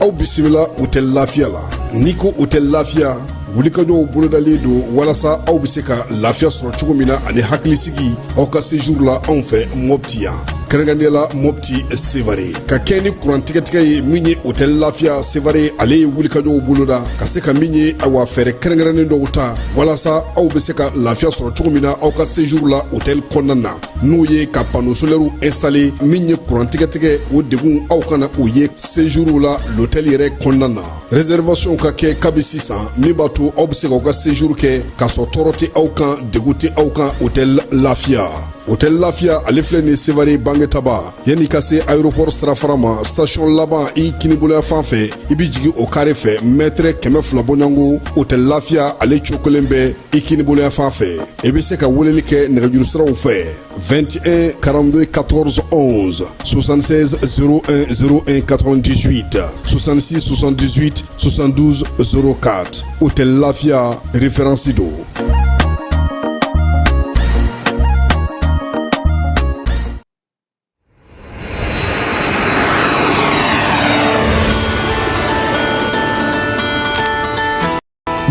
Aw bisimila Hôtel Lafiya la. N'i ko Hôtel Lafiya, wulikajɔw bolodalen don walasa aw bɛ se ka lafiya sɔrɔ cogo min na ani hakilisigi aw ka séjour la anw fɛ Mopti yan, kɛrɛnkɛrɛnnenya la Mopti Sevare. Ka kɛ ni kuran tigɛtigɛ ye, min ye Hôtel Lafiya Sevare, ale ye wulikajɔw boloda ka se ka min ye, awa, fɛɛrɛ kɛrɛnkɛrɛnnen dɔw ta walasa aw bɛ se ka lafiya sɔrɔ cogo min na aw ka séjour la hôtel kɔnɔna na, n'o ye ka panneau solaire installer. Min ye kuran tigɛtigɛ, o degun aw kana o ye séjour la l'hôtel yɛrɛ kɔnɔna na. Réservation ka kɛ kabi sisan, min b'a to aw bɛ se k'aw ka séjour kɛ k'a sɔrɔ tɔɔrɔ tɛ aw kan, degun tɛ aw kan. Hôtel Lafiya, Hôtel Lafiya, ale filɛ nin Sevare Bangetaba, yanni ka se aéroport sirafara ma, station laban i kiniboloya fan fɛ, i bɛ jigin o carré fɛ, mètre 200 bɔɲɔgɔnko, Hôtel Lafiya ale cokolen bɛ i kiniboloya fan fɛ. I bɛ se ka weleli kɛ nɛgɛjuru siraw fɛ: 21 42 14 11, 76 01 01 98, 66 78 72 04. Hôtel Lafiya, référence don.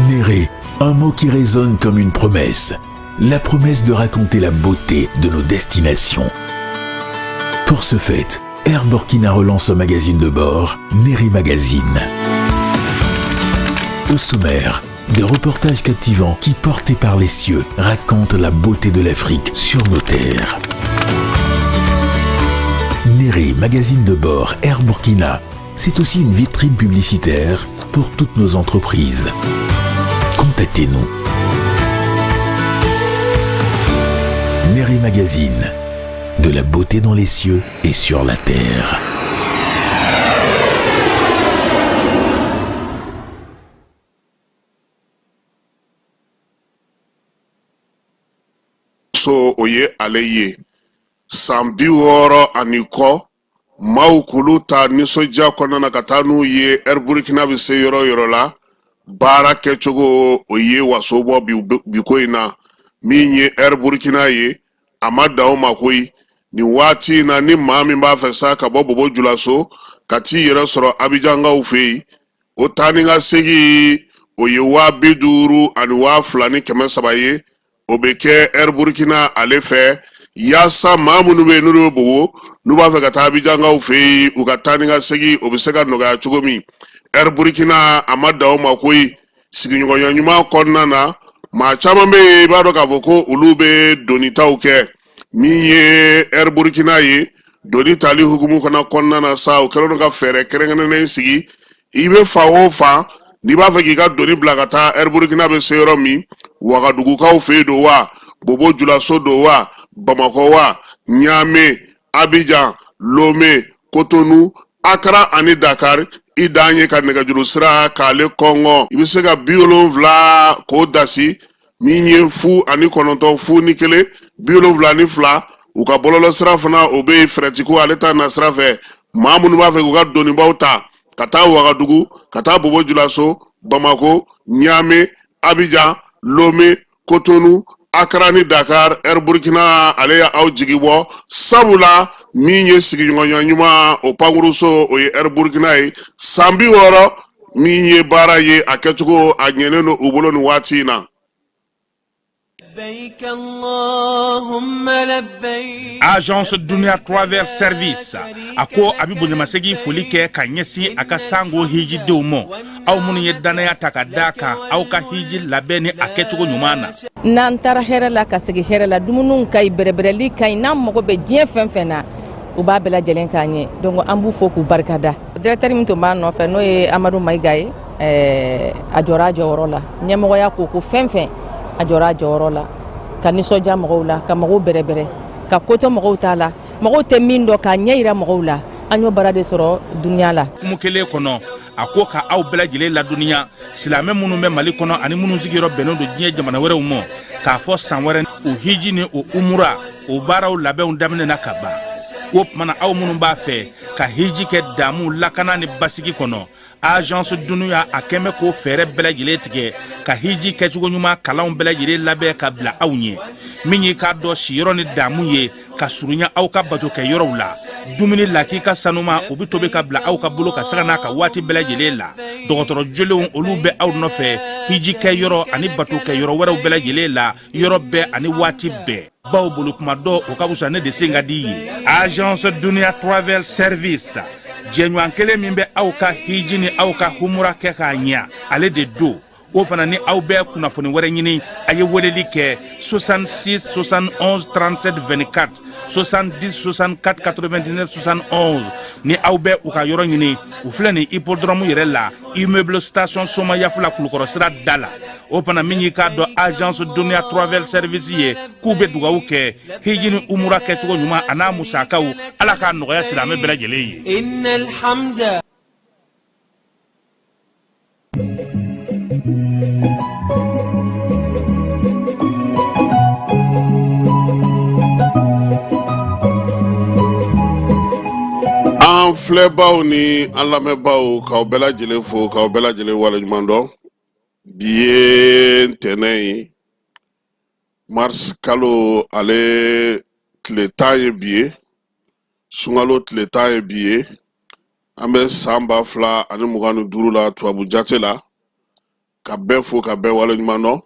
Néré, un mot qui résonne comme une promesse. La promesse de raconter la beauté de nos destinations. Pour ce fait, Air Burkina relance un magazine de bord, Néré Magazine. Au sommaire, des reportages captivants qui, portés par les cieux, racontent la beauté de l'Afrique sur nos terres. Néré, magazine de bord Air Burkina, c'est aussi une vitrine publicitaire pour toutes nos entreprises. Contactez-nous. Néré Magazine, de la beauté dans les cieux et sur la terre. So o ye ale ye san 60 ani kɔ, maaw k'olu ta nisɔndiya kɔnɔna na ka taa n'u ye. Air Burkina bɛ se yɔrɔ o yɔrɔ la, baara kɛcogo o ye waso bɔ bi ko in na. Min ye Air Burkina ye, a ma dan o ma koyi. Nin waati in na, ni maa min b'a fɛ sa ka bɔ Bobo Julaso ka t'i yɛrɛ sɔrɔ Abijankaw fɛ yen, o taa ni ka segin o ye 50 000 ani 2300 ye. O bɛ kɛ Air Burkina ale fɛ, yaasa maa minnu bɛ yen n'olu bɛ Bobo, n'u b'a fɛ ka taa Abijankaw fɛ yen, u ka taa ni ka segin o bɛ se ka nɔgɔya cogo min. Air Burkina a ma dan o ma koyi. Sigiɲɔgɔnya ɲuman kɔnɔna na, maa caman bɛ yen, i b'a dɔn k'a fɔ ko olu bɛ donitaw kɛ. Min ye Air Burkina ye, doni tali hukumu fana kɔnɔna na sa, o kɛlen don ka fɛɛrɛ kɛrɛnkɛrɛnnen sigi. I bɛ fan o fan, n'i b'a fɛ k'i ka doni bila ka taa Air Burkina bɛ se yɔrɔ min, Wagadugukaw fɛ yen don wa, Bobo Julaso don wa, Bamakɔ wa, Ɲame, Abijan, Lome, Kotonu, Akara ani Dakar, i dan ye ka nɛgɛjuru sira k'ale kɔngɔ. I bɛ se ka 70 k'o dasi, min ye 09 01 72. U ka bɔlɔlɔ sira fana, o bɛ yen. Fɛrɛtiko ale ta na sira fɛ, maa minnu b'a fɛ k'u ka donibaw ta ka taa Wagadugu, ka taa Bobo Julaso, Bamako, Ɲame, Abijan, Lome, Kotonu, Akara ni Dakar, Air Burkina ale ye aw jigi bɔ, sabula min ye sigiɲɔgɔnya ɲuman o pankuruso, o ye Air Burkina ye. San 60 min ye baara ye, a kɛcogo a ɲɛnen don u bolo nin waati in na. Agence Dunia Travel Service a ko a bɛ bonyamasegin foli kɛ ka ɲɛsin a ka sango hijidenw ma, aw minnu ye dannaya ta ka da kan aw ka hiji labɛn ni a kɛcogo ɲuman na. N'an taara hɛrɛ la ka segin hɛrɛ la, dumuniw ka ɲi, bɛrɛbɛrɛli ka ɲi, n'an mago bɛ diɲɛ fɛn fɛn na, u b'a bɛɛ lajɛlen k'an ye. Donc an b'u fo k'u barikada. Directeur min tun b'a nɔfɛ, n'o ye Amadu Mayiga ye, a jɔra a jɔyɔrɔ la. Ɲɛmɔgɔya ko ko fɛn fɛn A jɔra a jɔyɔrɔ la ka nisɔndiya mɔgɔw la, ka mɔgɔw bɛrɛbɛrɛ, ka ko to mɔgɔw t'a la, mɔgɔw tɛ min dɔn, k'a ɲɛ yira mɔgɔw la. An y'o baara de sɔrɔ dunuya la. Hukumu kelen kɔnɔ, a ko ka aw bɛɛ lajɛlen ladɔnniya, silamɛ minnu bɛ Mali kɔnɔ ani minnu sigiyɔrɔ bɛnnen don diɲɛ jamana wɛrɛw ma, k'a fɔ san wɛrɛ o hiji ni o umura o baaraw labɛnw daminɛna ka ban. O tuma na, aw minnu b'a fɛ ka hiji kɛ damu, lakana ni basigi kɔnɔ, Agence Dunuya a kɛn bɛ k'o fɛɛrɛ bɛɛ lajɛlen tigɛ ka hiji kɛcogo ɲuman kalanw bɛɛ lajɛlen labɛn ka bila aw ɲɛ. Min y'i k'a dɔn siyɔrɔ ni damu ye ka surunya aw ka bato kɛ yɔrɔw la, dumuni lakika sanuma o bɛ tobi ka bila aw ka bolo ka sanga n'a ka waati bɛɛ lajɛlen la. Dɔgɔtɔrɔ jolenw olu bɛ aw nɔfɛ hiji kɛ yɔrɔ ani bato kɛ yɔrɔ wɛrɛw bɛɛ lajɛlen la, yɔrɔ bɛɛ ani waati bɛɛ, bawo bolo kuma dɔ o ka fisa ne de sen ka di ye. Agence Dunia Travel Service, jɛɲɔgɔn kelen min bɛ aw ka hiji ni aw ka humura kɛ k'a ɲɛ, ale de don. O fana ni aw bɛ kunnafoni wɛrɛ ɲini, a ye weleli kɛ 66 71 37 24, 70 64 99 71. Ni aw bɛ u ka yɔrɔ ɲini, u filɛ nin hippodrome yɛrɛ la, immeuble station Somayafula, Kulukɔrɔ sira da la. O fana min y'i k'a dɔn Agence Dunia Travel Service ye, k'u bɛ dugawu kɛ hiji ni umura kɛcogo ɲuman a n'a musakaw, Ala k'a nɔgɔya silamɛ bɛɛ lajɛlen ye. An filɛbaw ni an lamɛnbaw, k'aw bɛɛ lajɛlen fo, k'aw bɛɛ lajɛlen waleɲuman dɔn. Bi ye ntɛnɛn ye, mars kalo ale tile 10 ye bi ye, sunkalo tile 10 ye bi ye. An bɛ san 2025 la tubabu jate la. Ka bɛɛ fo, ka bɛɛ waleɲuman dɔn.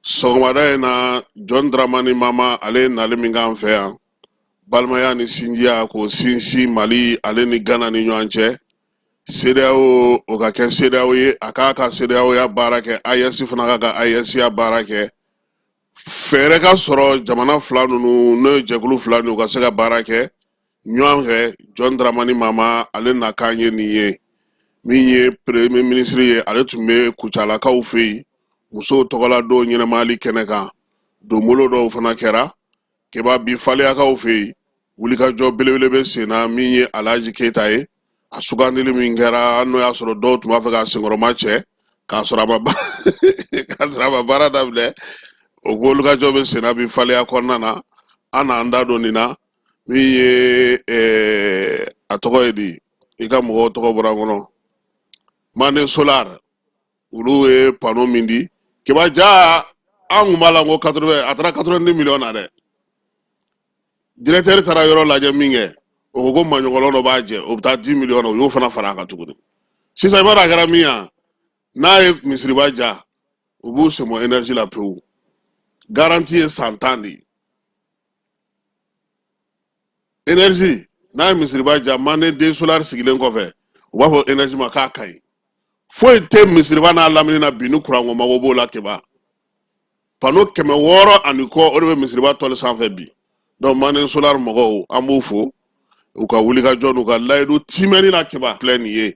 Sɔgɔmada in na, John Dramani Mama ale ye nali min k'an fɛ yan, balimaya ni sinjiya k'o sinsin Mali ale ni Gana ni ɲɔgɔn cɛ, CEDEAO o ka kɛ CEDEAO ye, a k'a ka CEDEAO ya baara kɛ, AES fana k'a ka AES ya baara kɛ, fɛɛrɛ ka sɔrɔ jamana fila ninnu, n'o ye jɛkulu fila ninnu, u ka se ka baara kɛ ɲɔgɔn fɛ. John Dramani Mama ale nakan ye nin ye. Min ye premier ministre ye, ale tun bɛ Kucalakaw fɛ yen musow tɔgɔla don ɲɛnamayali kɛnɛ kan. Donbolo dɔw fana kɛra. Keba, bi Faleyakaw fɛ yen, wulikajɔ belebele bɛ sen na. Min ye Alhaji Keyita ye, a sugandili min kɛra, n'o y'a sɔrɔ dɔw tun b'a fɛ k'a senkɔrɔma cɛ k'a sɔrɔ a ma baara daminɛ, o wulikajɔ bɛ sen na bi Faleya kɔnɔna na. An n'an da don nin na. Min ye a tɔgɔ ye di, i ka mɔgɔw tɔgɔ bɔra n kɔnɔ, Manden Solar, olu ye panneau min di, Keba ja, an kun b'a la ko 80, a taara 90 millions na dɛ. Directeur taara yɔrɔ lajɛ min kɛ, o ko ko maɲɔgɔlɔ dɔ b'a jɛ, o bɛ taa 10 millions na, o y'o fana fara a kan tuguni. Sisan i b'a dɔn a kɛra min ye, n'a ye misiriba ja, u b'u sen bɔ énergie la pewu. Garantie ye san 10 de ye énergie. N'a ye misiriba ja, Manden den Solar sigilen kɔfɛ, u b'a fɔ énergie ma k'a ka ɲi. Foyi tɛ misiriba n'a lamini na bi ni kuranko mago b'o la. Keba, panneau 600 ani kɔ, o de bɛ misiriba tɔli sanfɛ bi. Donc Manden Solar mɔgɔw, an b'u fo u ka wulikajɔ n'u ka layidu timɛni la. Keba, filɛ nin ye,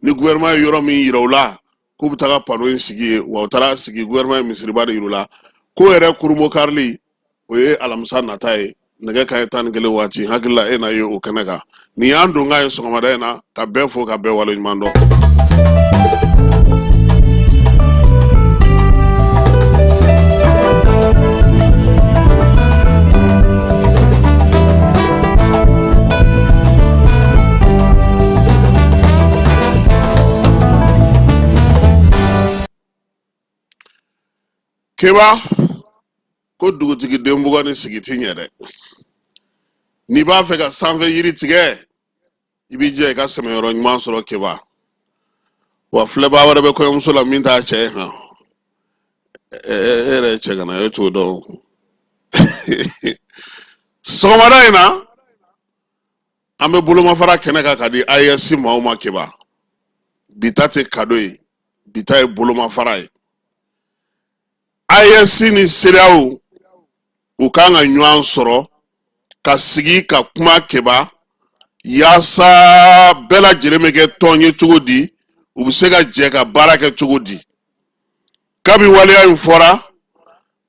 ni gouvernement ye yɔrɔ min yira u la k'u bɛ taga panneau in sigi yen, wa u taara sigi, gouvernement ye misiriba de yira u la. Ko yɛrɛ kurumo karili, o ye alamisa nata ye, nɛgɛ kanɲɛ 11 waati. Hakili la e na ye o kɛnɛ kan. Nin y'an donkan ye sɔgɔmada in na. Ka bɛɛ fo, ka bɛɛ waleɲuman dɔn. Keba, ko dugutigi den bugɔ ni sigi ti ɲɛ dɛ. N'i b'a fɛ ka sanfɛ yiri tigɛ, i b'i jija i ka sɛmɛyɔrɔ ɲuman sɔrɔ. Keba, wa filɛbaa wɛrɛ bɛ kɔɲɔmuso la min t'a cɛ ye han. E yɛrɛ ye cɛ kana, e t'o dɔn. Sɔgɔmada in na, an bɛ bolomafara kɛnɛ kan ka di AES maaw ma. Keba, bi ta tɛ kado ye, bi ta ye bolomafara ye. AES ni CEDEAO, u kan ka ɲɔgɔn sɔrɔ ka sigi ka kuma, Keba, yaasa bɛɛ lajɛlen bɛ kɛ tɔn ye cogo di, u bɛ se ka jɛ ka baara kɛ cogo di. Kabi waleya in fɔra,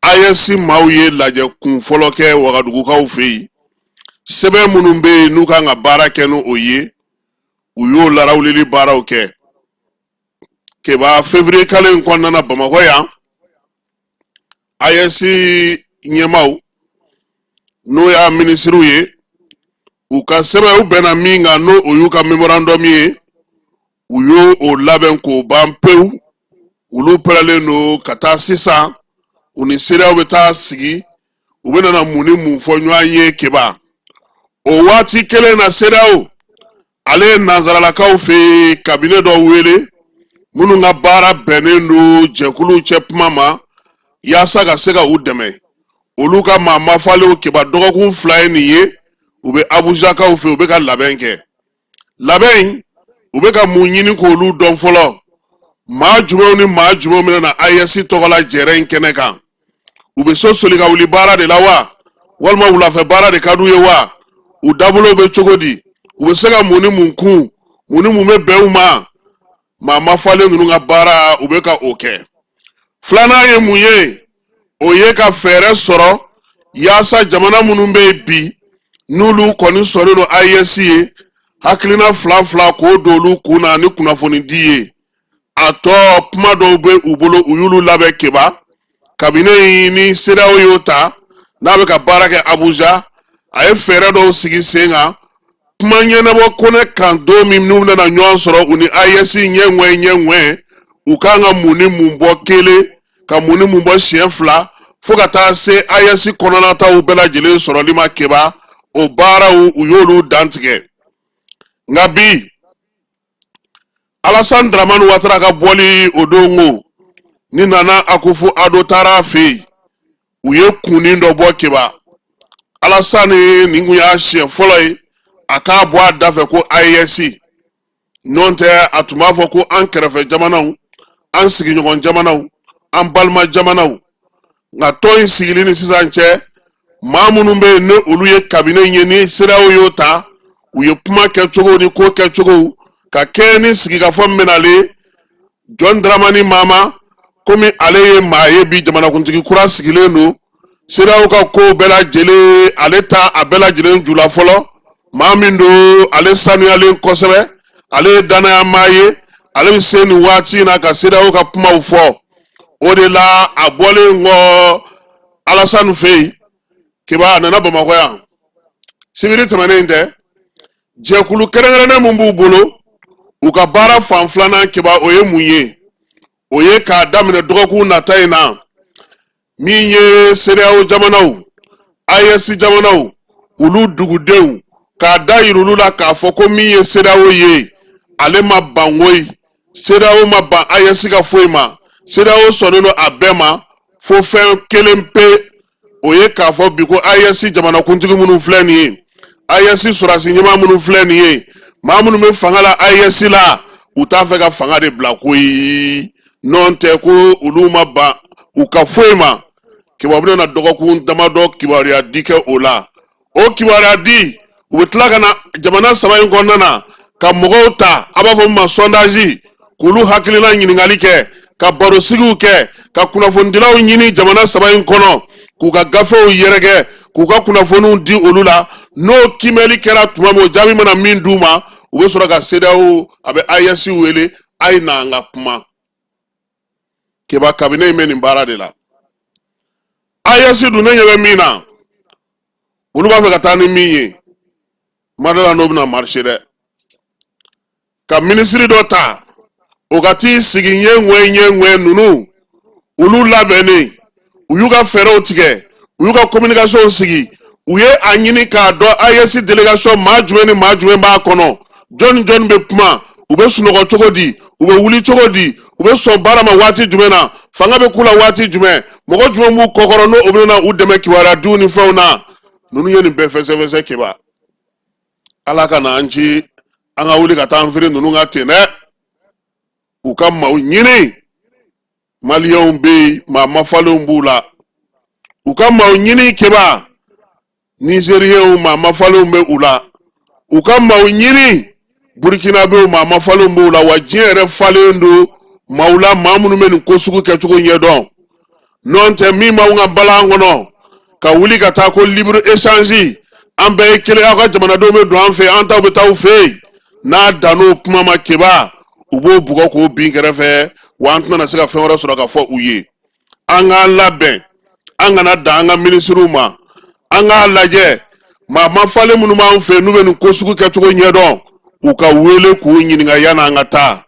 AES maaw ye lajɛ kun fɔlɔ kɛ wagadugukaw fɛ yen. Sɛbɛn minnu bɛ yen n'u kan ka baara kɛ n'o ye, u y'o larawulili baaraw kɛ. Keba, février kalo in kɔnɔna na, Bamakɔ yan, AES ɲɛmaaw, n'o y'a minisiriw ye, u ka sɛbɛn u bɛnna min kan, n'o o y'u ka memorandum ye, u y'o o labɛn k'o ban pewu. Olu pɛrɛlen don ka taa sisan. U ni CEDEAO bɛ taa sigi, u bɛ nana mun ni mun fɔ ɲɔgɔn ye? Keba, o waati kelen na, CEDEAO ale ye nansaralakaw fɛ yen cabinet dɔ wele minnu ka baara bɛnnen don jɛkuluw cɛ kuma ma, yaasa ka se ka u dɛmɛ. Olu ka maa mafalenw, Keba, dɔgɔkun 2 ye nin ye, u bɛ Abujakaw fɛ, u bɛ ka labɛn kɛ. Labɛn in, u bɛ ka mun ɲini k'olu dɔn fɔlɔ? Maa jumɛnw ni maa jumɛnw bɛna na AES tɔgɔ la jɛrɛ in kɛnɛ kan? U bɛ so soli ka wuli baara de la wa, walima wulafɛ baara de ka d'u ye wa? U dabolo bɛ cogo di? U bɛ se ka mun ni mun kun, mun ni mun bɛ bɛn u ma? Maa mafalen ninnu ka baara, u bɛ ka o kɛ. Filanan ye mun ye? O ye ka fɛɛrɛ sɔrɔ yaasa jamana minnu bɛ yen bi, n'olu kɔni sɔnnen don AES ye, hakilina fila fila k'o don olu kun na ni kunnafoni di ye. A tɔ kuma dɔw bɛ u bolo, u y'olu labɛn. Keba, cabinet in ni CEDEAO y'o ta n'a bɛ ka baara kɛ Abuja, a ye fɛɛrɛ dɔw sigi sen kan. Kuma ɲɛnabɔ kɛnɛ kan don min n'u bɛna ɲɔgɔn sɔrɔ, u ni AES ɲɛ ŋwɛ ɲɛ ŋwɛ, u kan ka mun ni mun bɔ kelen, ka mun ni mun bɔ siɲɛ fila, fo ka taa se AES kɔnɔnataw bɛɛ lajɛlen sɔrɔli ma. Keba, o baaraw, u y'olu dantigɛ. Nka bi, Alassane Dramane Ouattara ka bɔli o don ko ni Nana Akufo Addo taara a fɛ yen, u ye kunnin dɔ bɔ. Keba, Alassane, nin kun y'a siɲɛ fɔlɔ ye a k'a bɔ a da fɛ ko AES. N'o tɛ, a tun b'a fɔ ko an kɛrɛfɛ jamanaw, an sigiɲɔgɔn jamanaw, an balima jamanaw. Nka tɔn in sigili ni sisan cɛ, maa minnu bɛ yen ni olu ye cabinet in ye, ni CEDEAO y'o ta, u ye kuma kɛcogo ni ko kɛcogo ka kɛ ni sigikafɔ min bɛnalen John Dramani Mahama, komi ale ye maa ye bi, jamanakuntigi kura sigilen don, CEDEAO ka ko bɛɛ lajɛlen, ale ta a bɛɛ lajɛlen ju la fɔlɔ. Maa min don, ale sanuyalen kosɛbɛ, ale ye danaya maa ye, ale bɛ se nin waati in na ka CEDEAO ka kumaw fɔ. O de la, a bɔlen kɔ Alassane fɛ yen, Keba, a nana Bamakɔ yan sibiri tɛmɛnen in tɛ. Jɛkulu kɛrɛnkɛrɛnnen mun b'u bolo, u ka baara fan filanan, Keba, o ye mun ye? O ye k'a daminɛ dɔgɔkun nata in na, min ye CEDEAO jamanaw, AES jamanaw, olu dugudenw, k'a da yira olu la k'a fɔ ko min ye CEDEAO ye, ale ma ban koyi. CEDEAO ma ban AES ka foyi ma. CEDEAO sɔnnen don a bɛɛ ma fo fɛn kelen pe. O ye k'a fɔ bi ko AES jamanakuntigi minnu filɛ nin ye, AES sɔrɔdasi ɲɛmaa minnu filɛ nin ye, maa minnu bɛ fanga la AES la, u t'a fɛ ka fanga de bila koyi. N'o tɛ, ko olu ma ban u ka foyi ma. Kibaru bɛna dɔgɔkun damadɔ kibaruya di kɛ o la. O kibaruya di, u bɛ tila ka na jamana saba in kɔnɔna na ka mɔgɔw ta, a b'a fɔ min ma sondage, k'olu hakilina ɲininkali kɛ, ka barosigiw kɛ, ka kunnafonidilaw ɲini jamana saba in kɔnɔ, k'u ka gafew yɛrɛkɛ, k'u ka kunnafoniw di olu la. N'o kiimɛli kɛra tuma min, o jaabi mana min d'u ma, u bɛ sɔrɔ ka CEDEAO, a bɛ AES wele: a ye na an ka kuma. Keba, cabinet in bɛ nin baara de la. AES dun, ne ɲɛ bɛ min na, olu b'a fɛ ka taa ni min ye, madala n'o bɛna marcher dɛ, ka minisiri dɔ ta, o ka t'i sigi ɲɛ ŋwɛ ɲɛ ŋwɛ. Ninnu, olu labɛnnen, u y'u ka fɛɛrɛw tigɛ, u y'u ka communication sigi, u ye a ɲini k'a dɔn AES délégation maa jumɛn ni maa jumɛn b'a kɔnɔ, jɔn jɔn bɛ kuma, u bɛ sunɔgɔ cogo di, u bɛ wuli cogo di, u bɛ sɔn baara ma waati jumɛn na, fanga bɛ k'u la waati jumɛn, mɔgɔ jumɛn b'u kɔkɔrɔ n'o o bɛna u dɛmɛ kibaruya diw ni fɛnw na. Ninnu ye nin bɛɛ fɛsɛfɛsɛ. Keba, Ala ka na an ci, an ka wuli ka taa an feere ninnu ka ten dɛ. U ka maaw ɲini, Maliyɛnw bɛ yen, maa mafalenw b'u la. U ka maaw ɲini, Keba, Nizeriyɛnw, maa mafalenw bɛ u la. U ka maaw ɲini, Burukinabew, maa mafalenw b'u la. Wa diɲɛ yɛrɛ falen don maaw la, maa minnu bɛ nin ko sugu kɛcogo ɲɛdɔn. N'o tɛ, min b'anw ka balan kɔnɔ ka wuli ka taa ko libre échange, an bɛɛ ye kelen, aw ka jamanadenw bɛ don an fɛ, an taw bɛ taa aw fɛ yen, n'a dann'o kuma ma Keba, u b'o bugɔ k'o bin kɛrɛfɛ. Wa an tɛna se ka fɛn wɛrɛ sɔrɔ ka fɔ u ye. An k'an labɛn, an kana dan an ka minisiriw ma. An k'a lajɛ, maa mafalen minnu b'an fɛ, n'u bɛ nin ko sugu kɛcogo ɲɛdɔn, u ka wele k'u ɲininka yan'an ka taa.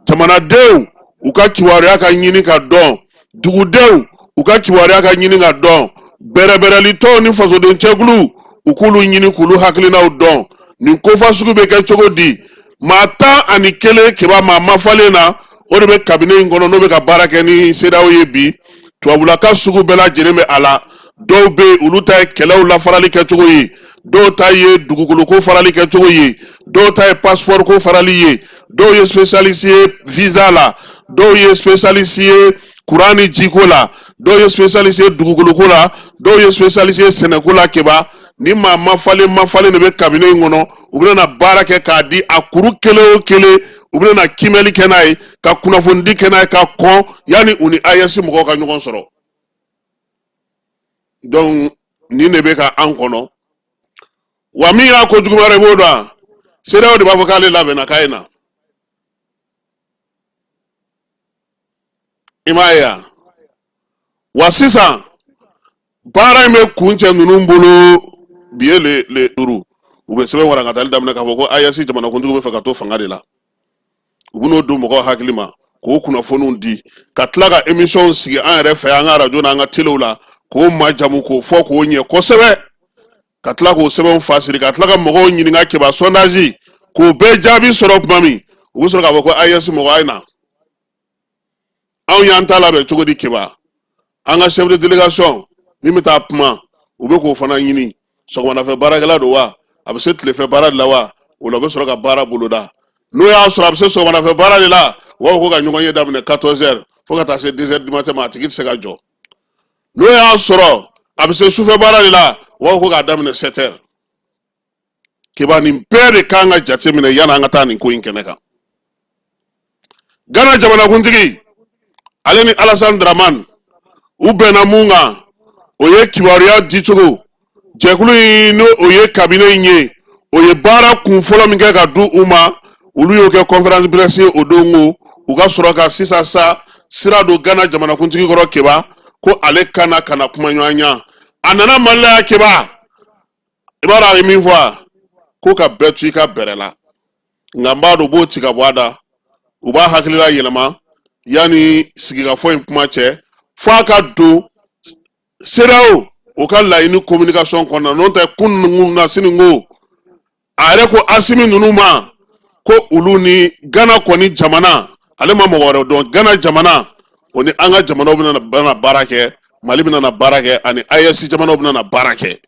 Jamanadenw, u ka kibaruya ka ɲini ka dɔn. Dugudenw, u ka kibaruya ka ɲini ka dɔn. Bɛrɛbɛrɛlitɔnw ni fasoden cɛkulu, u k'olu ɲini k'olu hakilinaw dɔn. Nin kofa sugu bɛ kɛ cogo di? Maa 11 Keba, maa mafalen na, o de bɛ cabinet in kɔnɔ, n'o bɛ ka baara kɛ ni CEDEAO ye bi. Tubabulaka sugu bɛɛ lajɛlen bɛ a la. Dɔw bɛ yen, olu ta ye kɛlɛw lafarali kɛcogo ye, dɔw ta ye dugukoloko farali kɛcogo ye, dɔw ta ye passeport ko farali ye, dɔw ye spécialiste ye visa la, dɔw ye spécialiste ye courant ni jiko la, dɔw ye spécialiste ye dugukoloko la, dɔw ye spécialiste ye sɛnɛko la. Keba, ni maa mafalen mafalen de bɛ cabinet in kɔnɔ, u bɛna na baara kɛ k'a di a kuru kelen o kelen, u bɛna na kiimɛli kɛ n'a ye, ka kunnafonidi kɛ n'a ye, ka kɔn yanni u ni AES mɔgɔw ka ɲɔgɔn sɔrɔ. Donc nin de bɛ ka an kɔnɔ. Wa min y'a ko jugu wɛrɛ, i b'o dɔn, CEDEAO de b'a fɔ k'ale labɛnna k'a ye na. I m'a ye wa? Wa sisan baara in bɛ kuncɛ ninnu bolo bi ye le 5. U bɛ sɛbɛn warankatali daminɛ k'a fɔ ko AES jamanakuntigi bɛ fɛ ka to fanga de la. U bɛn'o don mɔgɔw hakili ma k'o kunnafoniw di, ka tila ka émission sigi an yɛrɛ fɛ, an ka arajo n'an ka telew la, k'o majamu, k'o fɔ k'o ɲɛ kosɛbɛ, ka tila k'o sɛbɛnw fasiri, ka tila ka mɔgɔw ɲininka Keba, sondage, k'o bɛɛ jaabi sɔrɔ tuma min, u bɛ sɔrɔ k'a fɔ ko AES mɔgɔ, a ye na. Anw y'an ta labɛn cogo di Keba? An ka chef de délégation min bɛ taa kuma, u bɛ k'o fana ɲini. Sɔgɔmadafɛ baarakɛla don wa, a bɛ se tilefɛ baara de la wa? O la, u bɛ sɔrɔ ka baara boloda. N'o y'a sɔrɔ a bɛ se sɔgɔmadafɛ baara de la, u b'a fɔ ko ka ɲɔgɔn ye daminɛ 14 heures fo ka taa se 2 heures du matin ma, a tigi tɛ se ka jɔ. N'o y'a sɔrɔ a bɛ se sufɛ baara de la, u b'a fɔ ko k'a daminɛ 7 heures. Keba, nin bɛɛ de kan ka jate minɛ yanni an ka taa nin ko in kɛnɛ kan. Gana jamanakuntigi, ale ni Alassane Dramane, u bɛnna mun kan? O ye kibaruya dicogo jɛkulu in, n'o o ye cabinet in ye, o ye baara kun fɔlɔ min kɛ ka di u ma, olu y'o kɛ conférence presse ye o don ko u ka sɔrɔ ka sisan sa sira don Gana jamanakuntigi kɔrɔ Keba, ko ale kana ka na kuma ɲɔgɔn ɲa. A nana Mali la yan Keba, i b'a dɔn a ye min fɔ a ko ka bɛɛ to i ka bɛrɛ la. Nka n b'a dɔn u b'o ci ka bɔ a da, u b'a hakilila yɛlɛma yanni sigikafɔ in kuma cɛ, fo a ka don CEDEAO o ka laɲini communication kɔnɔna. N'o tɛ, kunun na sini ko a yɛrɛ ko Asimi ninnu ma ko olu ni Gana kɔni jamana, ale ma mɔgɔ wɛrɛ dɔn, Gana jamana, o ni an ka jamanaw bɛna baara kɛ, Mali bɛna na baara kɛ, ani AES jamanaw bɛna na baara kɛ.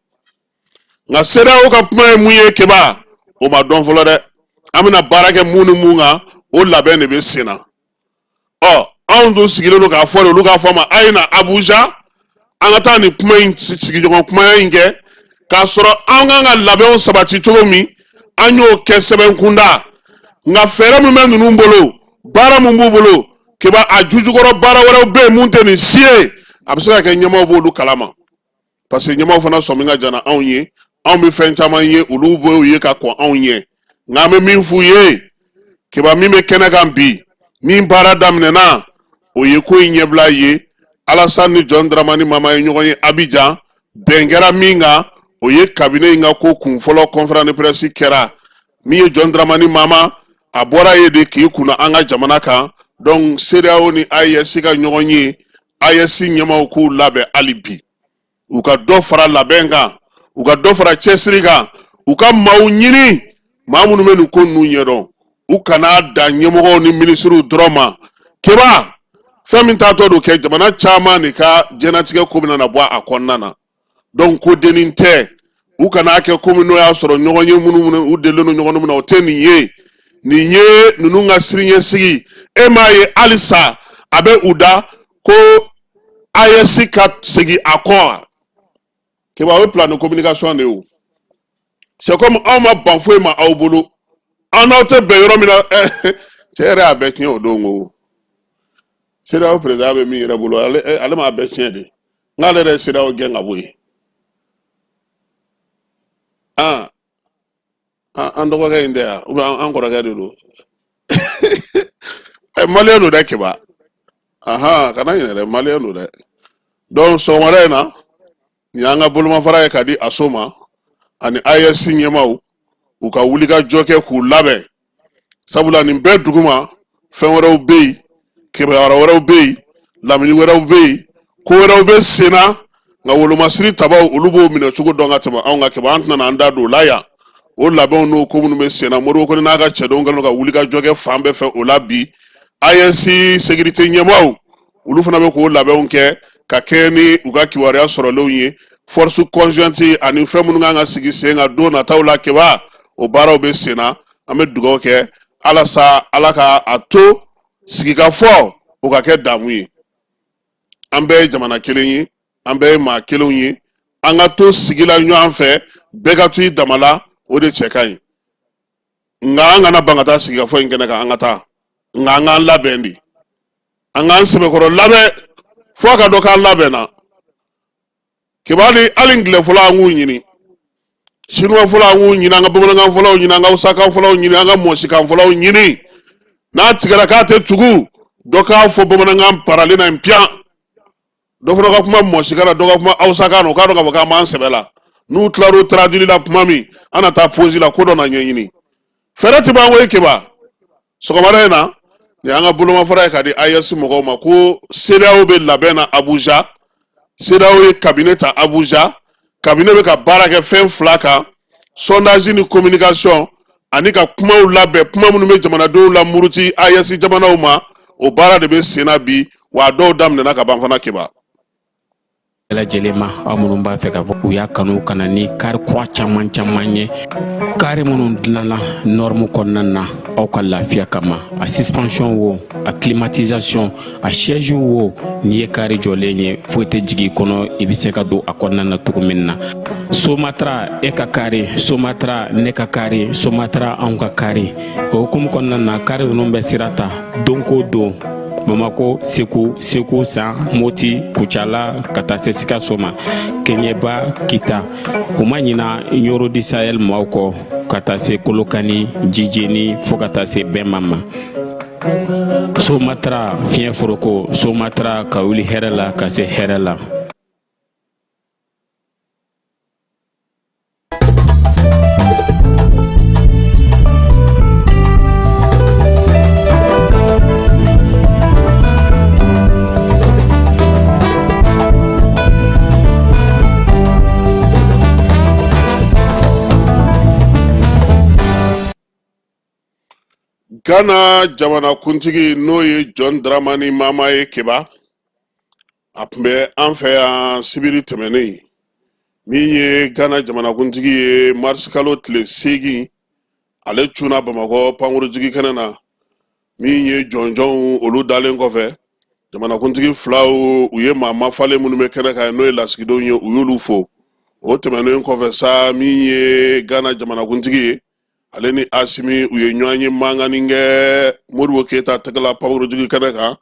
Nka CEDEAO ka kuma ye mun ye Keba, o ma dɔn fɔlɔ dɛ. An bɛna baara kɛ mun ni mun kan, o labɛn de bɛ sen na. Ɔ, anw dun sigilen don k'a fɔ de, olu k'a fɔ a ma a ye na Abuja, an ka taa nin kuma in sigiɲɔgɔn kumaya in kɛ, k'a sɔrɔ an kan ka labɛnw sabati cogo min, an y'o kɛ sɛbɛn kunda. Nka fɛɛrɛ min bɛ ninnu bolo, baara min b'u bolo Keba, a jujukɔrɔ baara wɛrɛw bɛ yen mun tɛ nin si ye. A bɛ se ka kɛ ɲɛmaaw b'olu kalama, parce que ɲɛmaaw fana sɔmi ka jan anw ye. Anw bɛ fɛn caman ye, olu b'o ye ka kɔn anw ɲɛ. Nka an bɛ min f'u ye Keba, min bɛ kɛnɛ kan bi, min baara daminɛna, o ye ko in ɲɛbila ye. Alassane ni John Dramani Mahama ye ɲɔgɔn ye Abidjan, bɛn kɛra min kan, o ye cabinet in ka ko kun fɔlɔ conférence de presse kɛra. Min ye John Dramani Mahama, a bɔra yen de k'i kunna an ka jamana kan. Donc CEDEAO ni AES ka ɲɔgɔn ye, AES ɲɛmaaw k'u labɛn hali bi, u ka dɔ fara labɛn kan, u ka dɔ fara cɛsiri kan, u ka maaw ɲini, maa minnu bɛ nin ko ninnu ɲɛdɔn. U kana dan ɲɛmɔgɔw ni minisiriw dɔrɔn ma Keba. Fɛn min taatɔ don kɛ, jamana caman de ka diɲɛnatigɛ ko bɛna na bɔ a kɔnɔna na. Donc ko dennin tɛ. U kana kɛ komi n'o y'a sɔrɔ ɲɔgɔn ye minnu u delilen don ɲɔgɔn na, o tɛ nin ye. Nin ye ninnu ka siniɲɛsigi. E m'a ye halisa a bɛ u da ko AES ka segin a kɔ wa? Keba, o ye plan de communication de ye. O c'est comme anw ma ban foyi ma aw bolo, an n'aw tɛ bɛn yɔrɔ min na. Cɛ yɛrɛ y'a bɛɛ tiɲɛ o don ko. CEDEAO président bɛ min yɛrɛ bolo, ale m'a bɛɛ tiɲɛ de. N'ale yɛrɛ ye CEDEAO gɛn ka bɔ yen, ah, an dɔgɔkɛ in tɛ yan ou bien an kɔrɔkɛ de don? Maliyɛn don dɛ, Keba. Ahan, kana ɲinɛ dɛ, maliyɛn don dɛ. Donc sɔgɔmada in na, nin y'an ka bolomafara ye ka di ASSO ma ani AES ɲɛmaaw, u ka wulikajɔ kɛ k'u labɛn, sabula nin bɛɛ duguma fɛn wɛrɛw bɛ yen, kibaruya wɛrɛw bɛ yen, lamini wɛrɛw bɛ yen, ko wɛrɛw bɛ sen na. Nka wolomasiri tabaw, olu b'o minɛ cogo dɔn ka tɛmɛ anw kan. Keba, an tɛna an da don o la yan. O labɛnw n'o ko minnu bɛ sen na, Modibo Kone n'a ka cɛdenw kɛlen don ka wulikajɔ kɛ fan bɛɛ fɛ o la bi. AES sécurité ɲɛmaaw, olu fana bɛ k'o labɛnw kɛ ka kɛɲɛ ni u ka kibaruya sɔrɔlenw ye. Force conjointe ani fɛn minnu kan ka sigi sen kan don nataw la, Keba, o baaraw bɛ sen na. An bɛ dugawu kɛ alasa Ala ka a to sigikafɔ o ka kɛ damu ye. An bɛɛ ye jamana kelen ye, an bɛɛ ye maa kelenw ye. An ka to sigi la ɲɔgɔn fɛ, bɛɛ ka to i dama la, o de cɛ ka ɲi. Nka an kana ban ka taa sigikafɔ in kɛnɛ kan. An ka taa, nka an k'an labɛn de, an k'an sɛbɛkɔrɔ labɛn fo a ka dɔn k'an labɛnna. Keba, hali angilɛ fɔlɔ, an k'u ɲini, sinuwa fɔlɔ, an k'u ɲini, an ka bamanankan fɔlɔw ɲini, an ka hausakan fɔlɔw ɲini, an ka mɔsikan fɔlɔw ɲini. N'a tigɛra k'a tɛ tugu, dɔ k'a fɔ bamanankan paralen na piyan, dɔ fana ka kuma mɔsikan na, dɔ ka kuma hausakan na, o k'a dɔn k'a fɔ k'an b'an sɛbɛ la. N'u tilar'o traduire la tuma min, an na taa pause la, ko dɔ na ɲɛɲini. Fɛɛrɛ tɛ ban koyi, Keba. Sɔgɔmada in na, nin y'an ka bolomafara ye ka di AES mɔgɔw ma ko CEDEAO bɛ labɛn na Abuja. CEDEAO ye cabinet ta Abuja. Cabinet bɛ ka baara kɛ fɛn fila kan: sondage ni communication, ani ka kumaw labɛn, kuma minnu bɛ jamanadenw lamuruti AES jamanaw ma. O baara de bɛ sen na bi, wa a dɔw daminɛna ka ban fana, Keba. Bɛɛ lajɛlen ma, aw minnu b'a fɛ k'a fɔ u y'a kanu ka na ni kari kura caman caman ye, kari minnu dilanna norme kɔnɔna na aw ka lafiya kama, a suspension wo, a climatisation, a siège wo, n'i ye kari jɔlen ye, foyi tɛ jigin i kɔnɔ, i bɛ se ka don a kɔnɔna na cogo min na. Somatra e ka kari, Somatra ne ka kari, Somatra anw ka kari. O hukumu kɔnɔna na, kari ninnu bɛ sira ta don ko don Bamako, Segu, Segu San, Moti, Kucala, ka taa se Sikaso ma, Kɛɲɛba, Kita. U ma ɲina Ɲoro du Sahel maaw kɔ, ka taa se Kolokani, Jijeni, fo ka taa se Bɛnma ma. Somatra fiɲɛ foroko, Somatra ka wuli hɛrɛ la ka se hɛrɛ la. Ghana jamanakuntigi, n'o ye John Dramani Mahama ye, Keba, a tun bɛ an fɛ yan sibiri tɛmɛnen. Min ye Ghana jamanakuntigi ye, marisikalo tile 8, ale cunna Bamakɔ pankurujigi kɛnɛ na. Min ye jɔnjɔnw olu dalen kɔfɛ, jamanakuntigi filaw, u ye maa mafalen minnu bɛ kɛnɛ kan, n'o ye lasigidenw ye, u y'olu fo. O tɛmɛnen kɔfɛ sa, min ye Ghana jamanakuntigi ye, ale ni Asimi, u ye ɲɔgɔn ye mankannin kɛ Modibo Keyita tɛgɛla pankurujigi kɛnɛ kan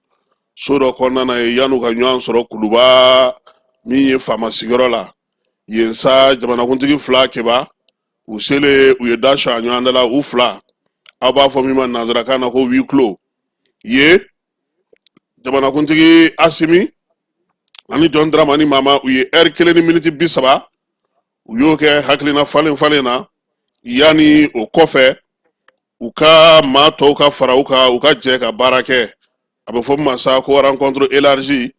so dɔ kɔnɔna na yen, yan'u ka ɲɔgɔn sɔrɔ Kuluba, min ye faama sigiyɔrɔ la yen sa. Jamanakuntigi fila, Keba, u selen, u ye da suwa ɲɔgɔn da la, u fila, aw b'a fɔ min ma nanzarakan na ko huis clos ye. Jamanakuntigi Asimi ani John Dramani Mahama, u ye ɛri 1 ni miniti 30, u y'o kɛ hakilina falen falen na, yanni o kɔfɛ u ka maa tɔw ka fara u kan, u ka jɛ ka baara kɛ. A bɛ fɔ min ma sa ko rencontre élargie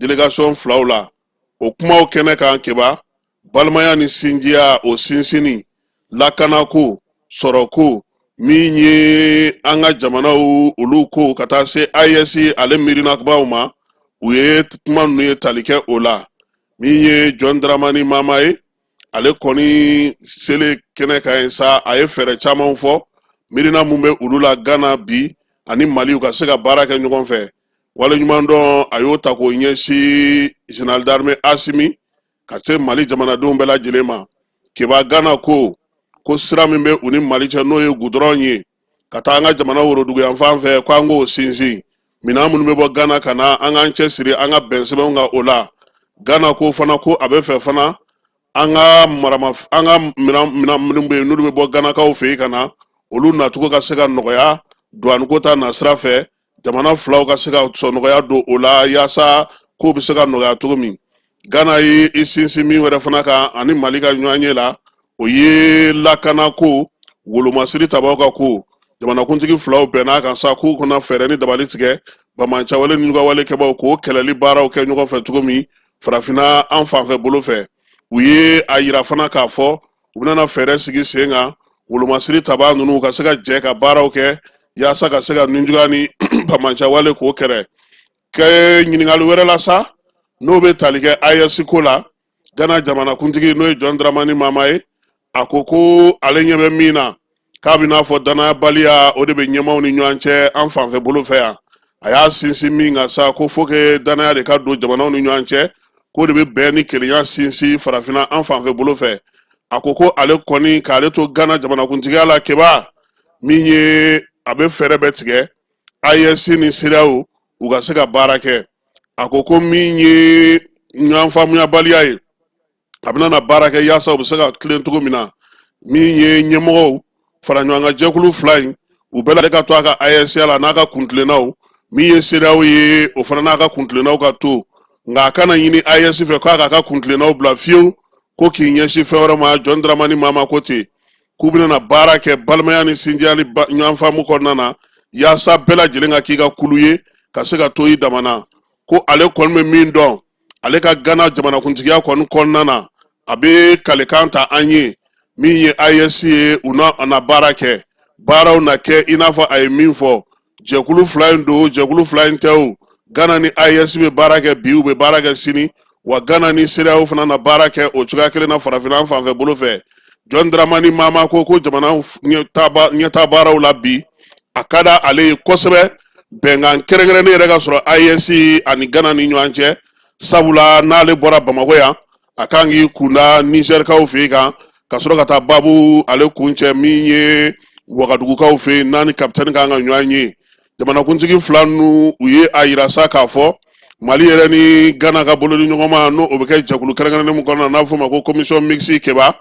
délégation filaw la. O kumaw kɛnɛ kan, Keba, balimaya ni sinjiya o sinsinni, lakanako, sɔrɔko, min ye an ka jamanaw olu ko, ka taa se AES ale miirinabaw ma, u ye kuma ninnu ye tali kɛ o la. Min ye John Dramani Mahama ye, ale kɔni selen kɛnɛ kan yen sa, a ye fɛɛrɛ caman fɔ, miirina mun bɛ olu la Ghana bi ani Mali, u ka se ka baara kɛ ɲɔgɔn fɛ. Waleɲumandɔn, a y'o ta k'o ɲɛsin général d'armée Asimi ka se Mali jamanadenw bɛɛ lajɛlen ma. Keba, Ghana ko sira min bɛ u ni Mali cɛ, n'o ye gudɔrɔn ye ka taa an ka jamana woroduguyanfan fɛ, ko an k'o sinsin. Minɛn minnu bɛ bɔ Gana ka na, an k'an cɛsiri an ka bɛn sɛbɛnw kan o la. Gana ko fana ko a bɛ fɛ fana an ka marama an ka minɛn minnu bɛ yen, n'olu bɛ bɔ Ganakaw fɛ yen ka na, olu nacogo ka se ka nɔgɔya duwaniko ta nasira fɛ. Jamana filaw ka se ka sɔnɔgɔya don o la yaasa ko bɛ se ka nɔgɔya cogo min. Gana ye i sinsin min wɛrɛ fana kan ani Mali ka ɲɔgɔnye la, o ye lakanako, wolomasiri tabaw ka ko. Jamanakuntigi filaw bɛnna a kan sa k'u kana fɛɛrɛ ni dabali tigɛ bamancawale ni ɲugawale kɛbaw k'o kɛlɛli baaraw kɛ ɲɔgɔn fɛ cogo min farafinna an fanfɛ bolo fɛ. U ye a yira fana k'a fɔ u bɛna fɛɛrɛ sigi sen kan wolomasiri tabaa ninnu ka se ka jɛ ka baaraw kɛ yaasa ka se ka ninjuguya ni bamancawale k'o kɛlɛ kɛ. Ɲininkali wɛrɛ la sa, n'o bɛ tali kɛ AES ko la, Gana jamanakuntigi, n'o ye John Dramani Mahama ye, a ko ko ale ɲɛ bɛ min na, k'a bɛ n'a fɔ danayabaliya o de bɛ ɲɛmaaw ni ɲɔgɔn cɛ an fanfɛ bolo fɛ yan. A y'a sinsin min kan sa, ko faut que danaya de ka don jamanaw ni ɲɔgɔn cɛ, k'o de bɛ bɛn ni kelenya sinsin farafinna an fanfɛ bolo fɛ. A ko ko ale kɔni, k'ale to Gana jamanakuntigiya la, keba min ye, a bɛ fɛɛrɛ bɛɛ tigɛ AES ni CEDEAO u ka se ka baara kɛ. A ko ko min ye ɲɔgɔn faamuyabaliya ye, a bɛna na baara kɛ yaasa u bɛ se ka tilen cogo min na. Min ye ɲɛmɔgɔw fara ɲɔgɔn kan jɛkulu fila in, u bɛɛ ale ka to a ka AES la n'a ka kuntilennaw. Min ye CEDEAO ye, o fana n'a ka kuntilennaw ka to, nka a kana ɲini AES fɛ k'a k'a ka kuntilennaw bila fiyewu ko k'i ɲɛsin fɛn wɛrɛ ma. John Dramani Mahama ko ten k'u bɛna na baara kɛ balimaya ni sinjiya ni ɲɔgɔn faamu kɔnɔna na yaasa bɛɛ lajɛlen ka k'i ka kulu ye ka se ka to i damana. Ko ale kɔni bɛ min dɔn, ale ka Gana jamanakuntigiya kɔni kɔnɔna na, a bɛ kalikan ta an ye min ye AES ye, u na a na baara kɛ, baaraw na kɛ i n'a fɔ a ye min fɔ. Jɛkulu fila in don, jɛkulu fila in tɛ o, Gana ni AES bɛ baara kɛ bi, u bɛ baara kɛ sini, wa Gana ni CEDEAO fana na baara kɛ o cogoya kelen na farafinna fanfɛ bolo fɛ. John Dramani Mahama ko ko jamana ɲɛtaa baaraw la bi, a ka di ale ye kosɛbɛ bɛnkan kɛrɛnkɛrɛnnen yɛrɛ ka sɔrɔ AES ani Gana ni ɲɔgɔn cɛ, sabula n'ale bɔra Bamakɔ yan, a kan k'i kunda Nizɛrikaw fɛ yen kan ka sɔrɔ ka taa baabu ale kuncɛ min ye Wagadugukaw fɛ yen, n'a ni kapitɛni kan ka ɲɔgɔn ye. Jamanakuntigi fila ninnu, u ye a yira sa k'a fɔ Mali yɛrɛ ni Gana ka bolodi ɲɔgɔn ma, n'o o bɛ kɛ jɛkulu kɛrɛnkɛrɛnnen min kɔnɔna na, n'a bɛ f'o ma ko commission mixte keba,